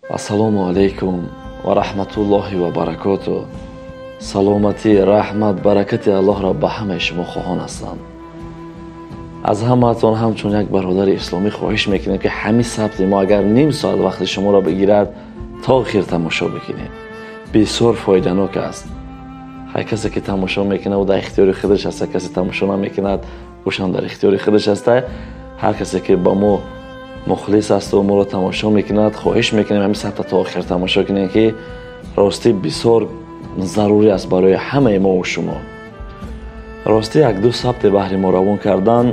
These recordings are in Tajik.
Ассалому алайкум ва раҳматуллоҳи ва баракоту. Саломатӣ, раҳмат, баракати Аллоҳро ба ҳамаи шумо хоҳон ҳастам. Аз ҳамаатон ҳамчун як бародари исломӣ хоҳиш мекунем, ки ҳамин сабти мо агар ним соат вақти шуморо бигирад, то охир тамошо бикунед. Бисёр фоиданок аст. Ҳар касе ки тамошо мекунад, ӯ дар ихтиёри худаш аст, касе тамошо намекунад, ӯшам дар ихтиёри худаш аст. Ҳар касе ки ба мо мухлис аст ва моро тамошо мекунад, хоҳиш мекунем ҳамин сабта то охир тамошо кунем, ки ростӣ бисёр зарурӣ аст барои ҳамаи мо ва шумо. Ростӣ як-ду сабте баҳри мо равон кардан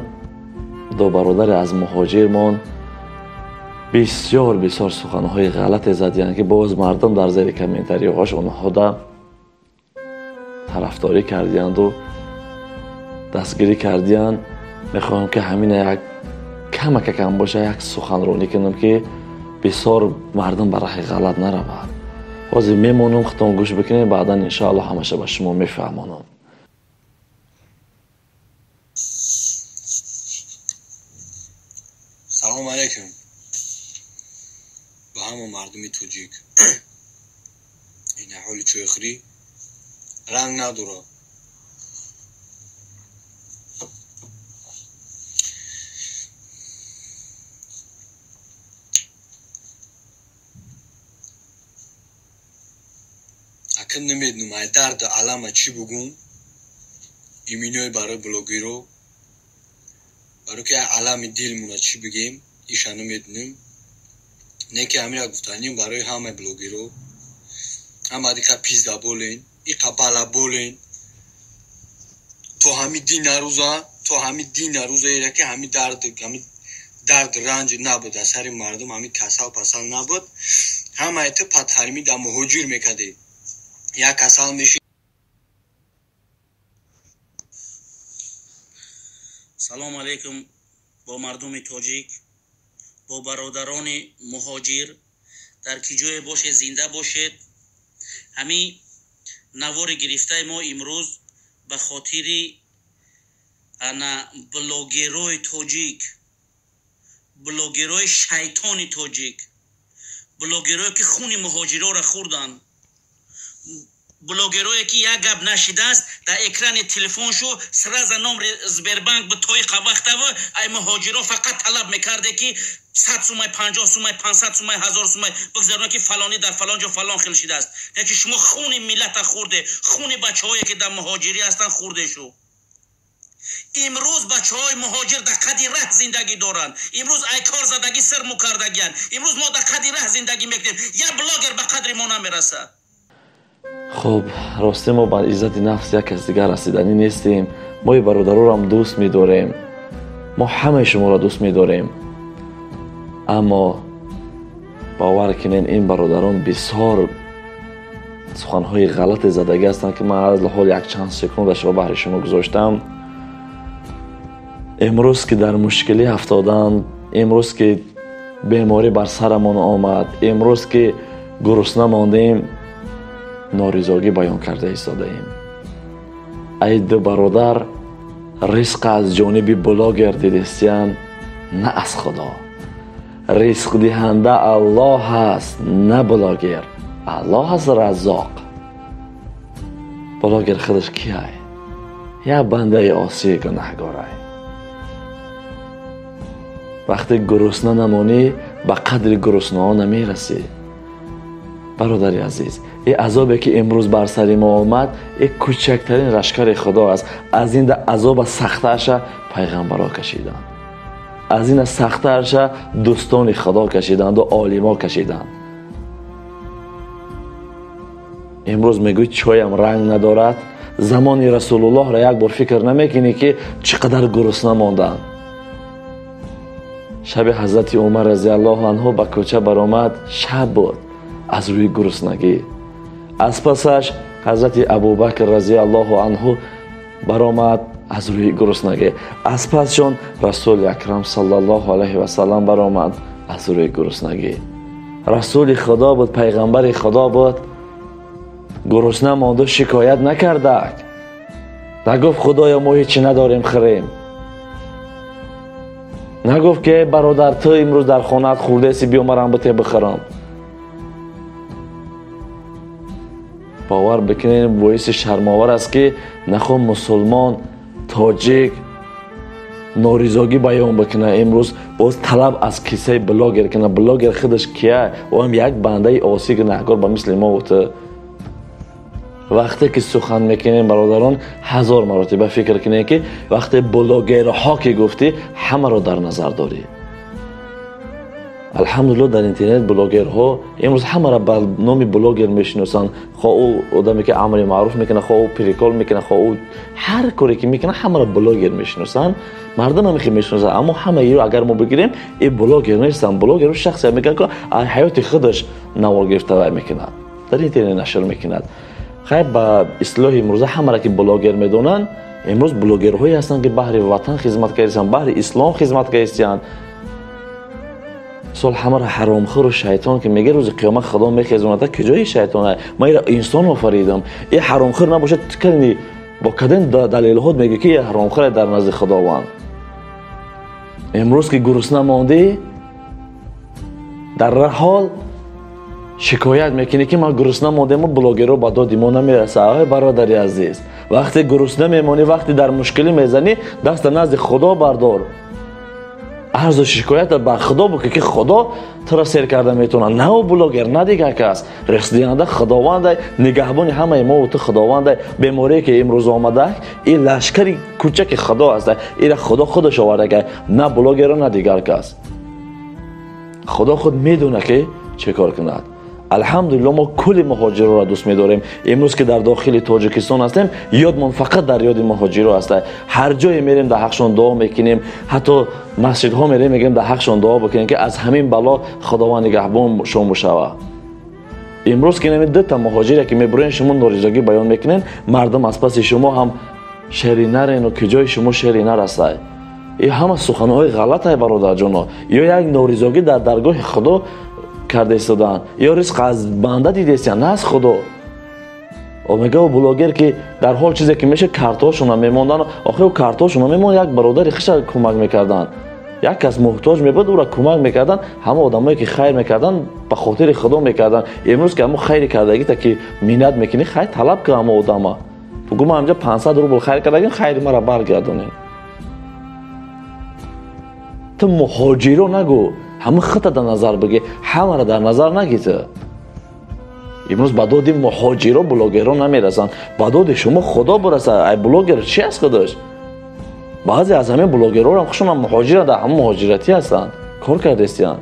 ду бародаре аз муҳоҷирмон бисёр бисёр суханҳои ғалате задиянд, ки боз мардум дар зери комментариҳош онҳода тарафдорӣ кардиянду дастгирӣ кардиянд. Мехоҳам ки ҳамина як камакакам боша як суханронӣ кунам, ки бисёр мардум ба раҳи ғалат наравад. Ҳозир мемонам, худтон гӯш бикунед, баъдан иншоаллоҳ ҳамаша ба шумо мефаҳмонам. Салом алейкум ба ҳама мардуми тоҷик. Ин ҳоли чойхӯрӣ ранг надорад. Акн намедонам ай дарду алама чӣ бугум. Иминои барои блогеро, барои ки ай алами дилмона чӣ бигем, иша намедонем. Не ки ҳамира гуфтанем барои ҳамаи блогеро, ҳама диқа пиздаболен, иқа балаболен. То ҳами дин нарӯза, то ҳами дин нарӯза ера ки ҳами дард, ҳами дард ранҷ набуд аз сари мардум, ҳами касал пасал набуд. Ҳамаи ту падҳармӣ дар муҳоҷир мекардед. Як касал меши. Салом алейкум бо мардуми тоҷик, бо бародарони муҳоҷир, дар ки ҷое бошед зинда бошед. Ҳамин навори гирифтаи мо имрӯз ба хотири ана блогерои тоҷик, блогерои шайтони тоҷик, блогерое ки хуни муҳоҷироро хӯрданд, блогерое ки як гап нашидааст дар экрани телефоншу сразу номри Сбербанк битоиқа вақтава ай муҳоҷиро фақат талаб мекарде ки 100 сумай, 50 сумай, 500 сумай, 1000 сумай бигзаронад, ки фалонӣ дар фалон ҷо фалон хел шидааст. Яки шумо хуни миллата хӯрде, хуни бачаҳое ки дар муҳоҷирӣ ҳастанд хӯрде шу. Имрӯз бачаҳои муҳоҷир дар қади раҳ зиндагӣ доранд. Имрӯз ай кор задагӣ сир мукардагиянд. Имрӯз мо дар қади раҳ зиндагӣ мекунем, як блогер ба қадри мо намерасад. Хуб, ростӣ мо бар иззати нафс як кас дигар расиданӣ нестем. Мо и бародарорам дӯст медорем, мо ҳамаи шуморо дӯст медорем, аммо бовар кунед, ин бародарон бисёр суханҳои ғалате задагӣ ҳастанд, ки ман аз ҳол якчанд секундашро баҳри шумо гузоштам. Имрӯз ки дар мушкилӣ афтоданд, имрӯз ки беморӣ бар сарамон омад, имрӯз ки гурусна мондем, норизогӣ баён карда истодаем. Ай ду бародар, ризқ аз ҷониби блогер дидистиянд, на аз Худо. Ризқдиҳанда Аллоҳ аст, на блогер. Аллоҳ аст Раззоқ. Блогер худаш киай? Як бандаи осии гунаҳгорай. Вақте гурусна намонӣ, ба қадри гуруснаҳо намерасӣ. Бародари азиз, ин азобе ки имрӯз бар сари мо омад, ин кӯчактарин лашкари Худо аст. Аз ин азоба сахтараша пайғамбаро кашиданд, аз ин сахтараша дӯстони Худо кашиданду олимо кашиданд. Имрӯз мегӯй чоям ранг надорад. Замони Расулуллоҳро як бор фикр намекунӣ, ки чӣ қадар гурусна монданд. Шаби ҳазрати Умар разиаллоҳу анҳу ба кӯча баромад, шаб буд, аз рӯи гуруснагӣ. Аз пасаш ҳазрати Абубакр разиаллоҳу анҳу баромад аз рӯи гуруснагӣ. Аз пасшон Расули Акрам саллаллоҳу алайҳи васаллам баромад аз рӯи гуруснагӣ. Расули Худо буд, пайғамбари Худо буд, гурусна монду шикоят накардак. Нагуфт Худоё мо ҳечи надорем хӯрем. Нагуфт ки бародар ту имрӯз дар хонаат хӯрдаеси, биё марам бите бихӯрам. Бовар бикунед, боиси шармовар аст, ки нахо мусулмон тоҷик норизогӣ баён бикунад. Имрӯз боз талаб аз кисаи блогер кунад. Блогер худаш кия? Ӯ ҳам як бандаи осӣ гунаҳкор ба мисли мо ва ту. Вақте ки сухан мекунем, бародарон, ҳазор маротиба фикр кунем, ки вақте блогерҳо ки гуфтӣ, ҳамаро дар назар дорӣ. Алҳамдулилло, дар интернет блогерҳо имрӯз ҳамаро ба номи блогер мешиносанд. Хо ӯ одаме ки амри маъруф мекунад, хо ӯ прикол мекунад, хо ӯ ҳар коре ки мекунад, ҳамаро блогер мешиносанд. Мардум ҳам хеле мешиносанд, аммо ҳама иро агар мо бигирем, и блогер нестанд. Блогер шахсе мекунад, ки ҳаёти худаш навор гирифта вай мекунад, дар интернет нашр мекунад. Хайр, ба истилоҳи имрӯза ҳамаро ки блогер медонанд, имрӯз блогерҳое ҳастанд, ки баҳри ватан хизмат кардастанд, баҳри ислом хизмат кардастанд. Мисол, ҳамаро ҳаромхӯру шайтон ки мега, рӯзи қиёмат Худо мехезонад, куҷои шайтона? Ман иро инсон офаридам. И ҳаромхӯр набошад, кани бо кадом далелҳо мега, ки ҳаромхӯре дар назди Худованд? Имрӯз ки гурусна мондӣ, дар ҳол шикоят мекунӣ, ки ман гурусна мондему блогерро ба доди мо намерасад. Ай бародари азиз, вақте гурусна мемонӣ, вақте дар мушкилӣ мезанӣ, даста назди Худо бардор, арзу шикоята ба Худо бикун, ки Худо туро сер карда метавонад, на ӯ блогер, на дигар кас. Ризқдиҳанда Худовандай, нигаҳбони ҳамаи мо ту Худовандай. Беморие ки имрӯз омада, ин лашкари кӯчаки Худо аст, ира Худо худаш оварда, на блогеро, на дигар кас. Худо худ медонад, ки чӣ кор кунад. Алҳамдулилло, мо кулли муҳоҷироро дӯст медорем. Имрӯз ки дар дохили Тоҷикистон ҳастем, ёдмон фақат дар ёди муҳоҷиро аст. Ҳар ҷое мерем, дар ҳақшон дуо мекунем. Ҳатто масҷидҳо мерем, мегӯем, дар ҳақшон дуо бикунем, ки аз ҳамин бало Худованд нигаҳбоншон бошава. Имрӯз ки нами дута муҳоҷире ки мебурен, шумо норизогӣ баён мекунен, мардум аз паси шумо ҳам шери нарену ки ҷои шумо шери нарасай. И ҳама суханҳои ғалатай, бародарҷоно. Ё як норизогӣ дар даргоҳи Худо карда истодаанд, ё ризқ аз банда дидестиянд, на аз Худо. Мега блогер ки дар ҳол чизе ки меша, картошона мемонданд. Охир ӯ картошона мемонд, як бародари хиша кӯмак мекарданд. Як кас муҳтоҷ мебуд, ӯро кӯмак мекарданд. Ҳама одамое ки хайр мекарданд, ба хотири Худо мекарданд. Имрӯз ки ҳамо хайри кардагита ки миннат мекунӣ, хайр талаб кун ҳамо одама, бугӯ: ман ҳамҷа 500 рубл хайр кардагим, хайри маро баргардонед. Ту муҳоҷиро нагӯ, ҳама худта дар назар бигир, ҳамаро дар назар нагир. Имрӯз ба доди муҳоҷиро блогерро намерасанд, ба доди шумо Худо бирасад. Ай блогер чи аст худаш? Баъзе аз ҳамин блогерҳоам хушонам муҳоҷира, дар ҳамон муҳоҷиратӣ ҳастанд, кор кардастиянд.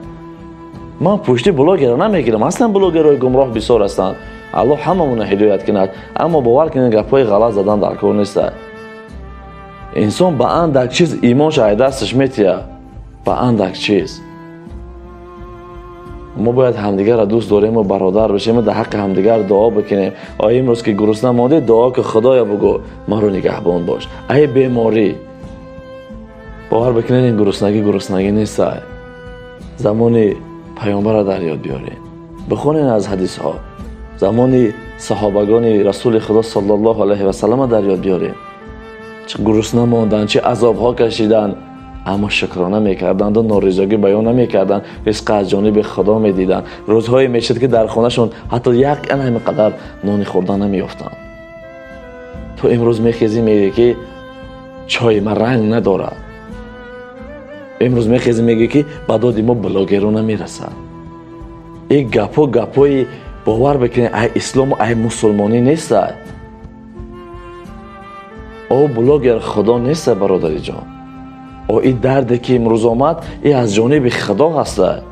Ман пушти блогерро намегирам. Аслан блогерҳои гумроҳ бисёр ҳастанд, Аллоҳ ҳамамонро ҳидоят кунад. Аммо бовар кунед, гапҳои ғалат задан дар кор нест. Инсон ба андак чиз имонша ай дасташ метиҳад, ба андак чиз. Мо бояд ҳамдигарро дӯст дорему бародар бошему дар ҳаққи ҳамдигар дуо бикунем. Оя, имрӯз ки гурусна мондӣ, дуо ки: Худоя, бугӯ, маро нигаҳбон бош ай беморӣ. Бовар бикунед, ин гуруснагӣ гуруснагӣ нест. Замони паёмбарро дар ёд биёред, бихонед аз ҳадисҳо. Замони саҳобагони Расули Худо саллаллоҳу алайҳи васаллама дар ёд биёред, чӣ гурусна монданд, чӣ азобҳо кашиданд, аммо шукрона мекарданду норизогӣ баён намекарданд. Ризқа аз ҷониби Худо медиданд. Рӯзҳое мешуд, ки дар хонашон ҳатто як ана ҳамин қадар нони хӯрдан намеёфтанд. Ту имрӯз мехезӣ, мегӯӣ, ки чойи ман ранг надорад. Имрӯз мехезӣ, мегӯӣ, ки ба доди мо блогеро намерасад. Ин гапҳо гапҳои, бовар бикунед, ай ислому ай мусулмонӣ неста. О блогер Худо неста, бародариҷон. О ин дарде ки имрӯз омад, и аз ҷониби Худо ҳаста,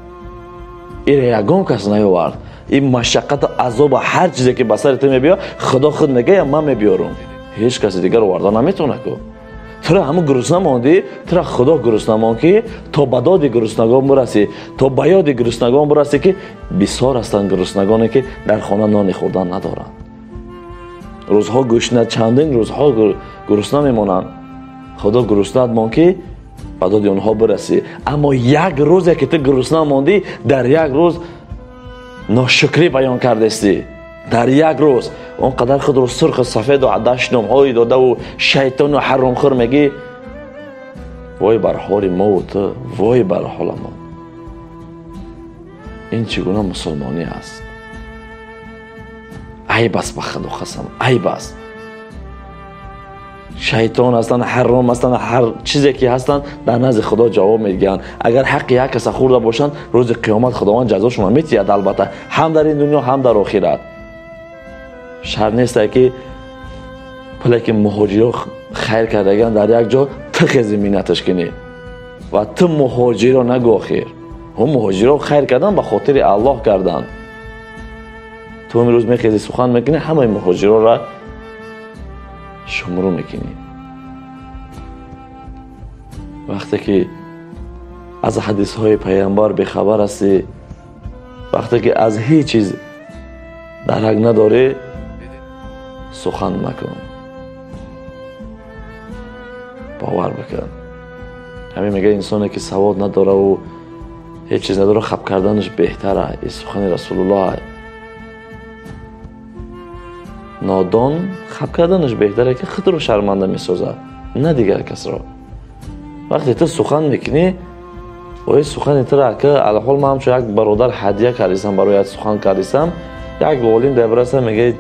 иро ягон кас наёвард. Ин машаққату азобу ҳар чизе ки ба сари ту мебиёд, Худо худ мегӯя: ман мебиёрум, ҳеҷ каси дигар оварда наметавонад ку. Тура ҳамун гурусна мондӣ, тура Худо гурусна монд, ки то ба доди гуруснагон бирасӣ, то ба ёди гуруснагон бирасӣ, ки бисёр ҳастанд гуруснагоне, ки дар хона нони хӯрдан надоранд. Рӯзҳо гӯшна, чандин рӯзҳо гурусна мемонанд. Худо гуруснат монд, ки ба доди онҳо бирасӣ. Аммо як рӯзе ки ту гурусна мондӣ, дар як рӯз ношукрӣ баён кардастӣ. Дар як рӯз он қадар худро сурху сафеду дашномҳое додаву шайтону ҳаромхӯр мегӣ. Вой бар ҳоли мову ту, вой бар ҳоламон! Ин чӣ гуна мусулмонӣ аст? Айб аст, ба Худо қасам, айб аст. Шайтон ҳастанд, ҳаром ҳастанд, ҳар чизе ки ҳастанд дар назди Худо ҷавоб медиҳанд. Агар ҳаққи як каса хӯрда бошанд, рӯзи қиёмат Худованд ҷазошонро метиҳад, албатта, ҳам дар ин дунё, ҳам дар охират. Шарт нест ки пуле ки муҳоҷиро хайр кардаган дар як ҷо ту хези миннаташ кунӣ ва ту муҳоҷиро нагӯ охир. Ҳо муҳоҷиро хайр кардан ба хотири Аллоҳ карданд. Ту имрӯз мехези сухан мекунӣ, ҳамаи муҳоҷироро шумру мекунӣ. Вақте ки аз ҳадисҳои пайғамбар бехабар ҳастӣ, вақте ки аз ҳеҷ чиз дарак надорӣ, сухан макун, бовар бикун. Ҳамин мегӯяд инсоне ки савод надораву ҳеҷ чиз надора, хаб карданаш беҳтара. Ин сухани Расулуллоҳ. Нодон хаб карданаш беҳтаре ки худро шарманда месозад, на дигар касро. Вақте ту сухан мекунӣ, ои сухани тура ки алҳол ман ҳамчун як бародар ҳадя кардисам, бароят сухан кардисам, як олим дабраса мегӯяд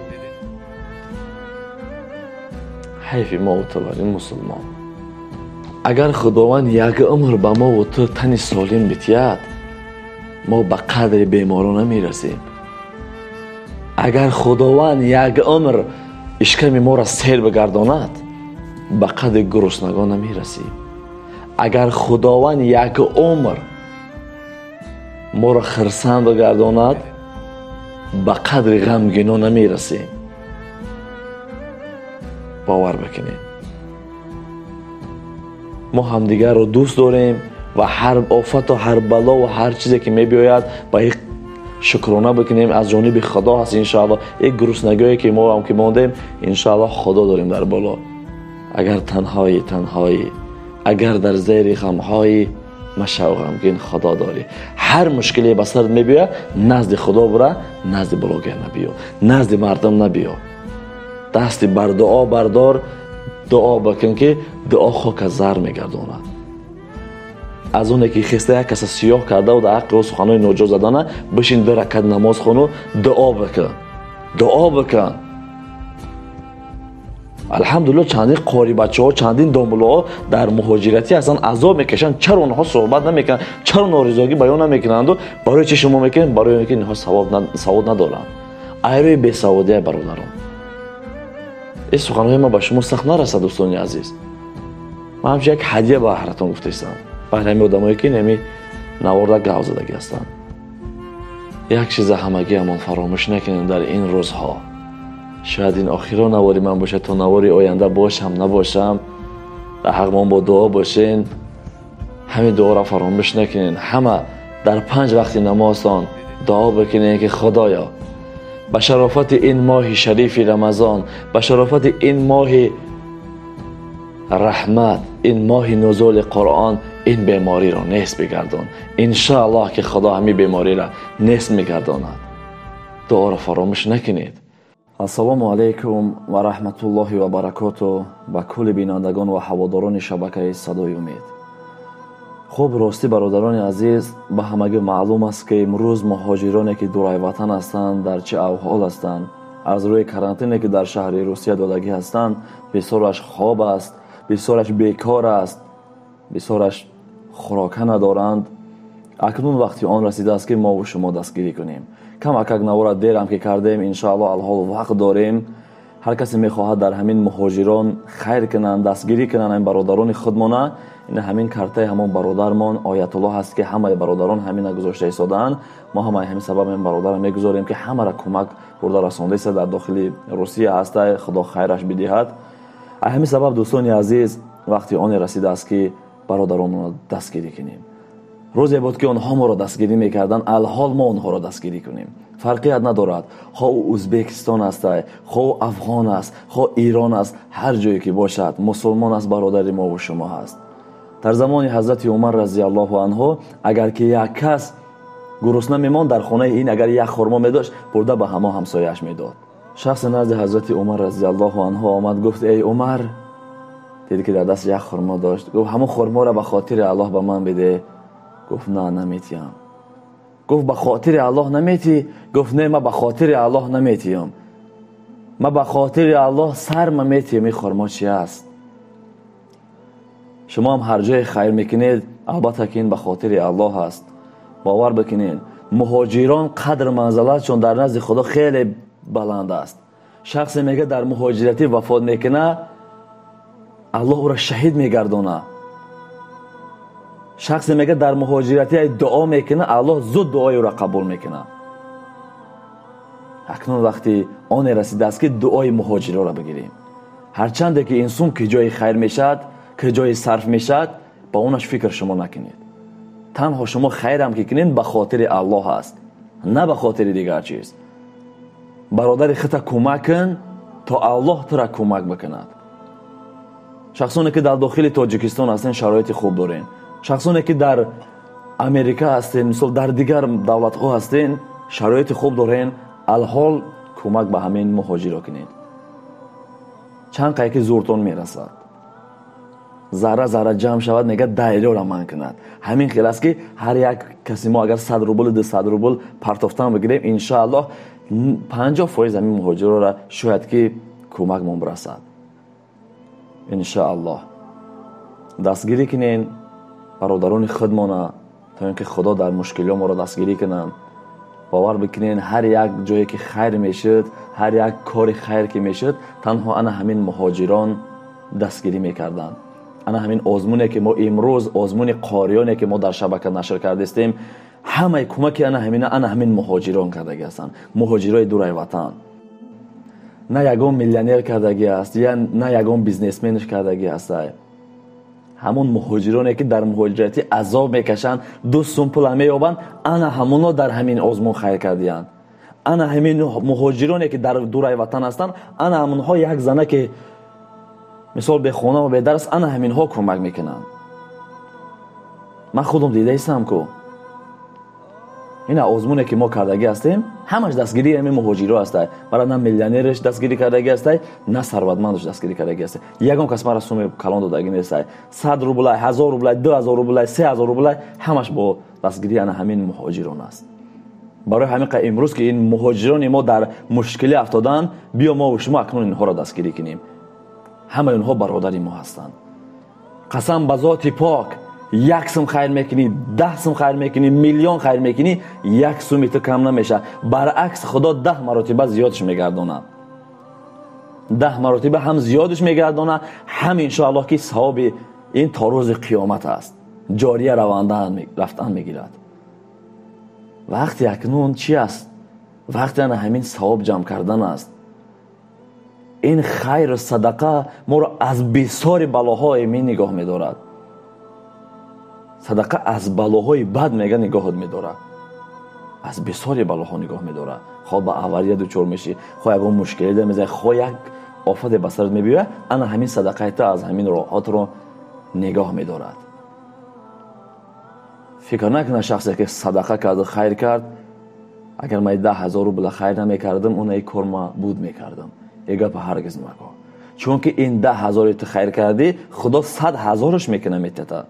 ҳайфи мо ту бар ин мусулмон. Агар Худованд як умр ба мо ва ту тани солим битиҳад, мо ба қадри беморон намерасем. Агар Худованд як умр ишками моро сер бигардонад, ба қадри гуруснагон намерасем. Агар Худованд як умр моро хирсанд бигардонад, ба қадри ғамгино намерасем. Бовар бикунед, мо ҳамдигарро дӯст дорем ва ҳар офату ҳар бало ва ҳар чизе ки мебиёяд ба як шукрона бикунем, аз ҷониби Худо ҳаст иншоаллоҳ. Як гуруснагие ки мо ҳам ки мондем, иншоаллоҳ Худо дорем дар боло. Агар танҳоӣ, танҳоӣ, агар дар зери ғамҳоӣ, машав ғамгин, Худо дорӣ. Ҳар мушкиле ба сарат мебиёяд, назди Худо бура, назди блогер набиё, назди мардум набиё. Дасти бар дуо бардор, дуо бикун ки дуо хока зар мегардонад. Аз оне ки хеста як каса сиёҳ кардаву дар ҳаққи ӯ суханҳои ноҷо задана, бишин ду ракат намоз хону, дуо бикун, дуо бикун. Алҳамдулиллоҳ, чандин қорибачаҳо, чандин домуллоҳо дар муҳоҷиратӣ ҳастанд, азоб мекашанд. Чаро онҳо суҳбат намекунанд? Чаро норизогӣ баён намекунанду? Барои чӣ шумо мекунед? Барои он ки инҳо савод надоранд. Айрӯи бесаводия, бародарон. Ин суханҳои ман ба шумо сахт нарасад, дӯстони азиз. Ман ҳамчун як ҳадия ба ҳаратон гуфтаистам, баҳри ҳамин одамое ки нами наворда гав задагӣ ҳастанд. Як чиза ҳамагиамон фаромӯш накунем дар ин рӯзҳо. Шояд ин охиро навори ман бошад, то навори оянда бошам набошам, дар ҳақмон бо дуо бошен. ҳамин дуоро фаромӯш накунед. Ҳама дар 5 вақти намозтон дуо бикунед ки Худоё, ба шарофати ин моҳи шарифи Рамазон, ба шарофати ин моҳи раҳмат, ин моҳи нузули Қуръон, ин бемориро нест бигардон. Иншааллоҳ ки Худо ҳамин бемориро нест мегардонад. Дуоро фаромӯш накунед. Ассалому алайкум ва раҳматуллоҳи ва баракоту ба кулли бинандагон ва ҳаводорони шабакаи Садои Умед. Хуб, ростӣ бародарони азиз, ба ҳамагӣ маълум аст ки имрӯз муҳоҷироне ки дураи ватан ҳастанд дар чӣ авҳол ҳастанд. Аз рӯи карантине ки дар шаҳри Русия додагӣ ҳастанд, бисёраш хоб аст, бисёраш бекор аст, бисёраш хӯрока надоранд. Акнун вақти он расидааст ки мо шумо дастгирӣ кунем. Камакак навора дерам ки кардем, иншоаллоҳ алҳол вақт дорем. Ҳар касе мехоҳад дар ҳамин муҳоҷирон хайр кунанд, дастгирӣ кунанд ҳамин бародарони худмона, ин ҳамин картаи ҳамон бародармон Оятуллоҳ ҳаст ки ҳамаи бародарон ҳамина гузошта истодаанд. Мо ҳамаи ҳамин сабаб ҳамин бародарро мегузорем ки ҳамаро кӯмак бурда расонда дар дохили Русия ҳаста, Худо хайраш бидиҳад. Ҳамин сабаб дӯстони азиз, вақти оне расидааст ки бародаронро дастгирӣ кунем. Рӯзе буд ки онҳо моро дастгирӣ мекарданд, алҳол мо онҳоро дастгирӣ кунем. Фарқият надорад, хо ӯ Ӯзбекистон аст, хо ӯ Афғон аст, хо Эрон аст, ҳар ҷое ки бошад, мусулмон аст, бародари мо ва шумо ҳаст. Дар замони ҳазрати Умар разияллоҳу анҳу, агар ки як кас гурусна мемонд дар хонаи ин, агар як хурмо медошт, бурда ба ҳамо ҳамсояаш медод. Шахсе назди ҳазрати Умар разияллоҳу анҳу омад, гуфт: эй Умар, дид ки дар даст як хурмо дошт. Гуфт: ҳамон хурморо ба хотири Аллоҳ ба ман биде. Гуфт: на, наметиям. Гуфт: ба хотири Аллоҳ наметӣ? Гуфт: не, ман ба хотири Аллоҳ наметиям. Ма ба хотири Аллоҳ сарма метиҳем, ин хурмо чи аст? Шумо ҳам ҳар ҷое хайр мекунед, албатта ки ин ба хотири Аллоҳ аст. Бовар бикунед, муҳоҷирон қадр манзалатшон дар назди Худо хеле баланд аст. Шахсе мега дар муҳоҷиратӣ вафот мекунад, Аллоҳ ӯро шаҳид мегардонад. Шахсе мега дар муҳоҷиратӣ дуо мекунад, Аллоҳ зуд дуои ӯро қабул мекунад. Акнун вақти оне расидааст ки дуои муҳоҷироро бигирем. Ҳарчанде ки инсон ки ҷои хайр мешавад, ки ҷои сарф мешавад, ба онаш фикр шумо накунед. Танҳо шумо хайрам ки кунед ба хотири Аллоҳ аст, на ба хотири дигар чиз. Бародари худта кӯмак кун то Аллоҳ тура кӯмак бикунад. Шахсоне ки дар дохили Тоҷикистон ҳастен, шароити хуб дорен. Шахсоне ки дар Америка ҳастен, мисол дар дигар давлатҳо ҳастен, шароити хуб дорен, алҳол кӯмак ба ҳамин муҳоҷиро кунед. Чанд қай ки зуртон мерасад, зарра зарра ҷамъ шавад, мега дайроро ман кунад. Ҳамин хел аст ки ҳар як каси мо агар 100 рубл, 200 рубл партофтан бигирем, иншоаллоҳ 50% ҳамин муҳоҷироро шояд ки кӯмакмон бирасад. Иншоаллоҳ дастгирӣ кунен бародарони худмона, то ин ки Худо дар мушкилиҳо моро дастгирӣ кунанд. Бовар бикунен, ҳар як ҷое ки хайр мешуд, ҳар як кори хайр ки мешуд, танҳо ана ҳамин муҳоҷирон дастгирӣ мекарданд. Ана ҳамин озмуне ки мо имрӯз, озмуни қориёне ки мо дар шабака нашр кардистем, ҳамаи кӯмаки ана ҳамина ана ҳамин муҳоҷирон кардагӣ ҳастанд. Муҳоҷирои дураи ватан. На ягон миллионер кардагӣ аст, я на ягон бизнесменш кардагӣ ҳаст. Ҳамон муҳоҷироне ки дар муҳоҷиратӣ азоб мекашанд, 2 сум пула меёбанд, ана ҳамоно дар ҳамин озмун хайр кардиянд. Ана ҳамин муҳоҷироне ки дар дураи ватан ҳастанд, ана ҳамонҳо як зана ки мисол бехона ва бедарс, ана ҳаминҳо кӯмак мекунанд. Ман худам дидаистам ку ина озмуне ки мо кардагӣ ҳастем, ҳамаш дастгирии ҳамин муҳоҷиро ҳастай. Мара на миллионераш дастгирӣ кардагӣ ҳастай, на сарватмандаш дастгирӣ кардагӣ ҳастай. Ягон кас мара суми калон додагӣ нестай. 100 рублай, 1000 рублай, 2000 рублай, 3000 рублай, ҳамаш бо дастгирии ана ҳамин муҳоҷирон аст. Барои ҳамин қа имрӯз ки ин муҳоҷирони мо дар мушкилӣ афтоданд, биё мо шумо акнун инҳоро дастгирӣ кунем. Ҳамаи онҳо бародари мо ҳастанд. Қасам ба зоти пок, 1 сум хайр мекунӣ, 10 сум хайр мекунӣ, миллион хайр мекунӣ, 1 суми ту кам намешавад. Баръакс Худо 10 маротиба зиёдш мегардонад. 10 маротиба ҳам зиёдш мегардонад, ҳам иншоаллоҳ ки савоби ин то рӯзи қиёмат аст. Ҷория рафтан мегирад. Вақти акнун чи аст? Вақти ана ҳамин савоб ҷамъ кардан аст. Ин хайру садақа моро аз бисёри балоҳо эмин нигоҳ медорад. Садақа аз балоҳои бад мега нигоҳот медорад. Аз бисёри балоҳо нигоҳ медорад. Хоҳ ба авария дучор мешӣ, хоҳ ягон мушкиле да мезанӣ, хоҳ як офате ба сарат мебиёяд, ана ҳамин садақаи ту аз ҳамин роҳотро нигоҳ медорад. Фикр накунад шахсе ки садақа кард, хайр кард, агар ман 10 000 рубла хайр намекардам, он ай кор ма буд мекардам. Ин гапа ҳаргиз макун. Чунки ин 10 000 ту хайр кардӣ, Худо 100 000-ш мекунад метета.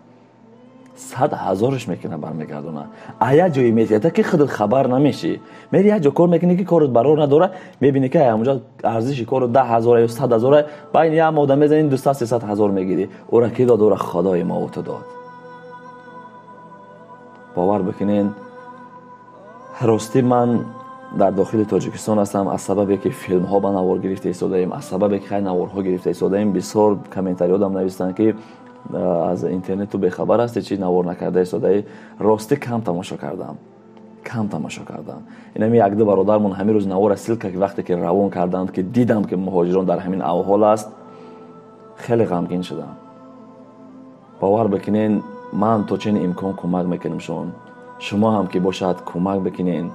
100 000-ш мекунад бармегардонад. А як ҷое метета ки худат хабар намешӣ. Мери як ҷо кор мекунӣ ки корот барор надорад, мебинӣ ки ҳамонҷо арзиши корот 10 000 ё 100 000, байни як моҳ мезанӣ 200-300 ҳазор мегирӣ. Ӯра ки дод? Ӯра Худои мо ту дод. Бовар бикунед, ростӣ ман дар дохили Тоҷикистон ҳастам, аз сабабе ки филмҳо ба навор гирифта истодаем, аз сабабе ки хай наворҳо гирифта истодаем, бисёр комментариёдам навистанд ки аз интернету бехабар ҳастӣ, чи навор накарда истодаӣ. Ростӣ кам тамошо кардам, кам тамошо кардам. Инами якду бародармон ҳамин рӯз навора ссылка ки вақте ки равон карданд, ки дидам ки муҳоҷирон дар ҳамин авҳол аст, хеле ғамгин шудам. Бовар бикунед, ман то чен имкон кӯмак мекунам шон, шумо ҳам ки бошад кӯмак бикунед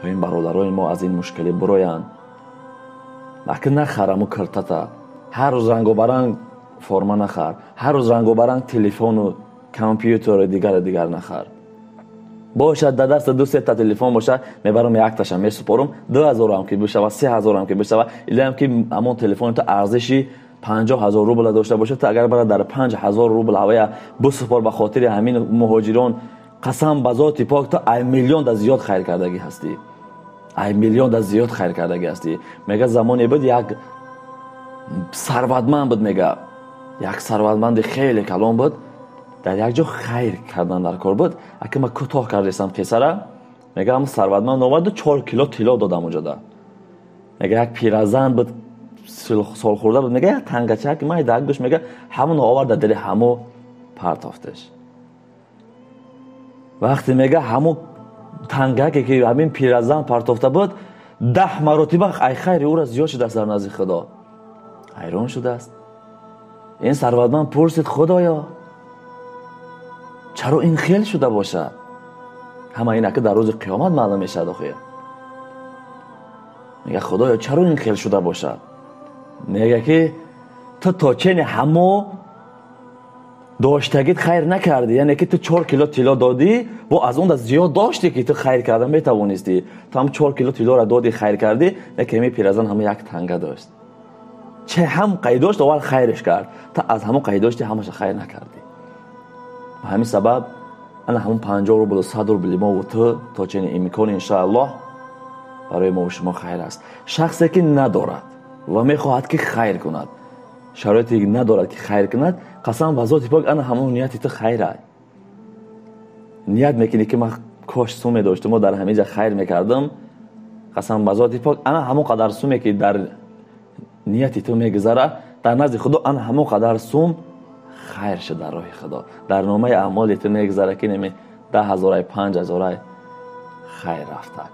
то ин бародарони мо аз ин мушкилӣ бироянд. Аки нахараму киртата, ҳар рӯз рангобаранг форма нахар, ҳар рӯз рангобаранг телефону компютеру дигару дигар нахар. Бошад дар даста 2-3 та телефон бошад, мебарам якташа месупорум, 2000 ҳам ки бишавад, 3000 ҳам ки бишавад, илаам ки ҳамон телефони ту арзиши 50 000 рубл дошта бошад, ту агар бара дар 5000 рубл ҳавая бисупор ба хотири ҳамин муҳоҷирон, қасам ба зоти пок, ту ай миллион да зиёд хайр кардагӣ ҳастӣ. Ай миллион да зиёд хайр кардаги ҳастӣ. Мега замоне буд як сарватманд буд, мега як сарватманди хеле калон буд, дар як ҷо хайр кардан дар кор буд. Ака ма кӯтоҳ кардесам қиссара. Мега ҳам сарватманд омаду 4 кило тилло додам онҷода. Мега як пиразан буд, солхӯрда буд, мега як тангачак майдак дошт, мега ҳамонро овард дар дили ҳамо партофтеш. Вақте мега ҳамо тангаке ки ҳамин пиразан партофта буд, 10 маротиба ай хайри ӯра зиёд шудааст дар назди Худо. Ҳайрон шудааст. Ин сарватманд пурсид: Худоё, чаро ин хел шуда бошад? Ҳама ин ака дар рӯзи қиёмат маълум мешавад охир. Мега Худоё, чаро ин хел шуда бошад? Мега ки ту то чени ҳамо доштагит хайр накардӣ, яъне ки ту 4 кило тилло додӣ, бо аз он да зиёд доштӣ ки ту хайр карда метавонистӣ. Ту ҳам 4 кило тиллоро додӣ, хайр кардӣ, лекин ҳамин пиразан ҳама як танга дошт. Че ҳам қайд дошт, аввал хайреш кард. Ту аз ҳамон қайд дошти ҳамаша хайр накардӣ. Ба ҳамин сабаб ана ҳамон 50 рубл, 100 рубли мо ва ту то чени имкон иншааллоҳ барои мо ва шумо хайр аст. Шахсе ки надорад ва мехоҳад ки хайр кунад, шароите надорад ки хайр кунад, қасам ба зоти пок ана ҳамон нияти ту хайр аст. Ният мекунӣ ки ман кош суме доштам ва дар ҳамин ҷа хайр мекардам, қасам ба зоти пок ана ҳамон қадар суме ки дар нияти ту мегузара, дар назди Худо ана ҳамон қадар сум хайр шуд дар роҳи Худо. Дар номаи аъмоли ту мегузара ки неми 10 ҳазорай, 5 ҳазорай хайр рафтак.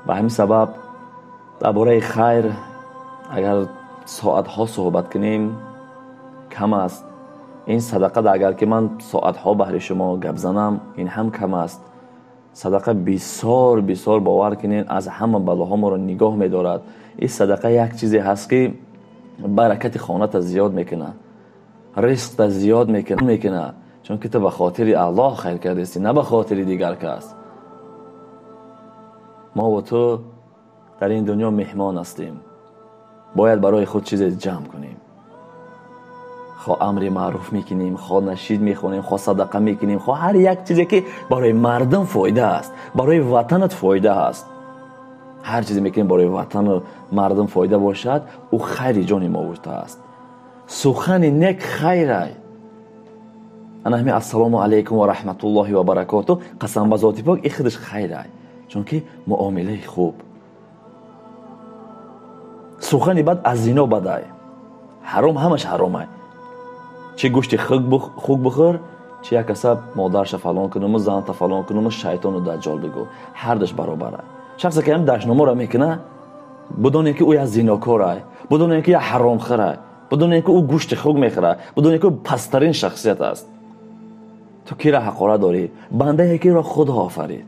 Ба ҳамин сабаб дар бораи хайр агар соатҳо суҳбат кунем кам аст. Ин садақа агар ки ман соатҳо баҳри шумо гап занам, ин ҳам кам аст. Садақа бисёр бисёр, бовар кунед, аз ҳама балоҳо моро нигоҳ медорад. Ин садақа як чизе ҳаст ки баракати хоната зиёд мекунад, ризқта зиёд мекунад, чунки ту ба хотири Аллоҳ хайр кардастӣ, на ба хотири дигар кас. Мо ва ту дар ин дунё меҳмон ҳастем, бояд барои худ чизе ҷамъ кунем. Хо амри маъруф мекунем, хо нашид мехонем, хо садақа мекунем, хо ҳар як чизе ки барои мардум фоида аст, барои ватанат фоида аст. Ҳар чизе мекунем барои ватану мардум фоида бошад, ӯ хайри ҷони мо аст. Сухани нек хайрай. Ана ҳамин ассалому алайкум ва раҳматуллоҳи ва баракоту, қасам ба зоти пок, ин худаш хайрай, чунки муомилаи хуб. Сухани бад аз зино бадай. Ҳаром ҳамаш ҳаромай. Чи гӯшти хук бихӯр, чи як каса модарша фалон кунуму, занта фалон кунуму, шайтону даҷҷол бигӯ, ҳардаш баробарай. Шахсе ки ҳам дашноморо мекуна, бидонед ки ӯ як зинокорай, бидонед ки як ҳаромхӯрай, бидонед ки ӯ гӯшти хук мехӯрад, бидонед ки ӯ пасттарин шахсият аст. Ту кира ҳақорат дорӣ? Бандае киро Худо офарид.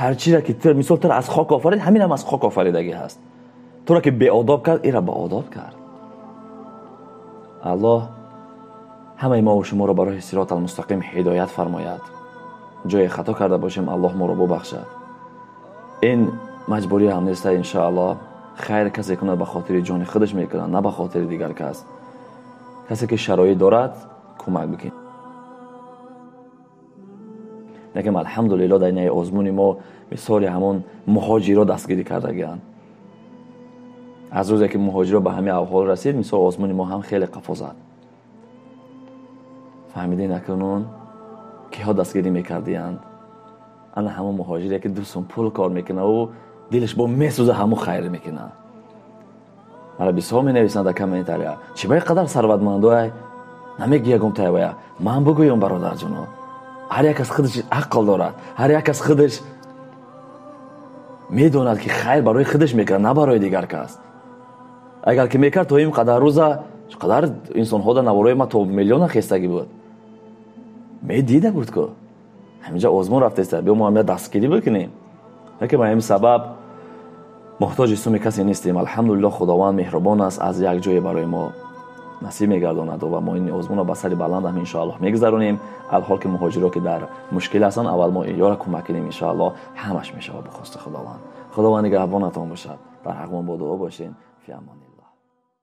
Ҳар чизе ки мисол туро аз хок офарид, ҳаминам аз хок офаридагӣ ҳаст. Туро ки беодоб кард, ира баодоб кард. Аллоҳ ҳамаи мо ва шуморо ба роҳи сирот алмустақим ҳидоят фармояд. Ҷое хато карда бошем, Аллоҳ моро бубахшад. Ин маҷбурӣ ҳам нест, иншоаллоҳ. Хайр касе кунад ба хотири ҷони худаш мекунад, на ба хотири дигар кас. Касе ки шароит дорад, кӯмак бикунед. Лекин алҳамдулиллоҳ дар ин озмуни мо мисоли ҳамон муҳоҷиро дастгирӣ кардагианд. Аз рӯзе ки муҳоҷиро ба ҳамин аҳвол расид, мисол озмуни мо ҳам хеле қафо зад. Фаҳмидед акнун киҳо дастгирӣ мекардиянд? Ана ҳамон муҳоҷире ки 2 сум пул кор мекунад, ӯ дилаш бо месӯза, ҳамон хайр мекунад. Мара бисёр менависанд дар комментария: чӣ ба қадар сарватмандой намегӯ ягон тайвая? Ман бигӯям, бародарҷоно, ҳар як аз худаш ақл дорад, ҳар як аз худаш медонад ки хайр барои худаш мекунад, на барои дигар кас. Агар ки мекард то ин қадар рӯза чӣ қадар инсонҳо дар наворои ма то миллиона хестагӣ буд, медида буд ку ҳаминҷа озмун рафтеста, биё мо ҳамя дастгирӣ бикунем. Лекин ба ҳамин сабаб муҳтоҷи суми касе нестем. Алҳамдулиллоҳ, Худованд меҳрубон аст, аз як ҷое барои мо насиб мегардонад ва мо ин озмунро ба сари баланд ҳам иншоаллоҳ мегузаронем. Алҳол ки муҳоҷиро ки дар мушкил ҳастанд, аввал мо ёра кӯмак кунем, иншоаллоҳ ҳамаш мешавад бо хости Худованд. Худованд нигаҳбонатон бошад. Дар ҳақмон бо дуо бошед. Фи амон.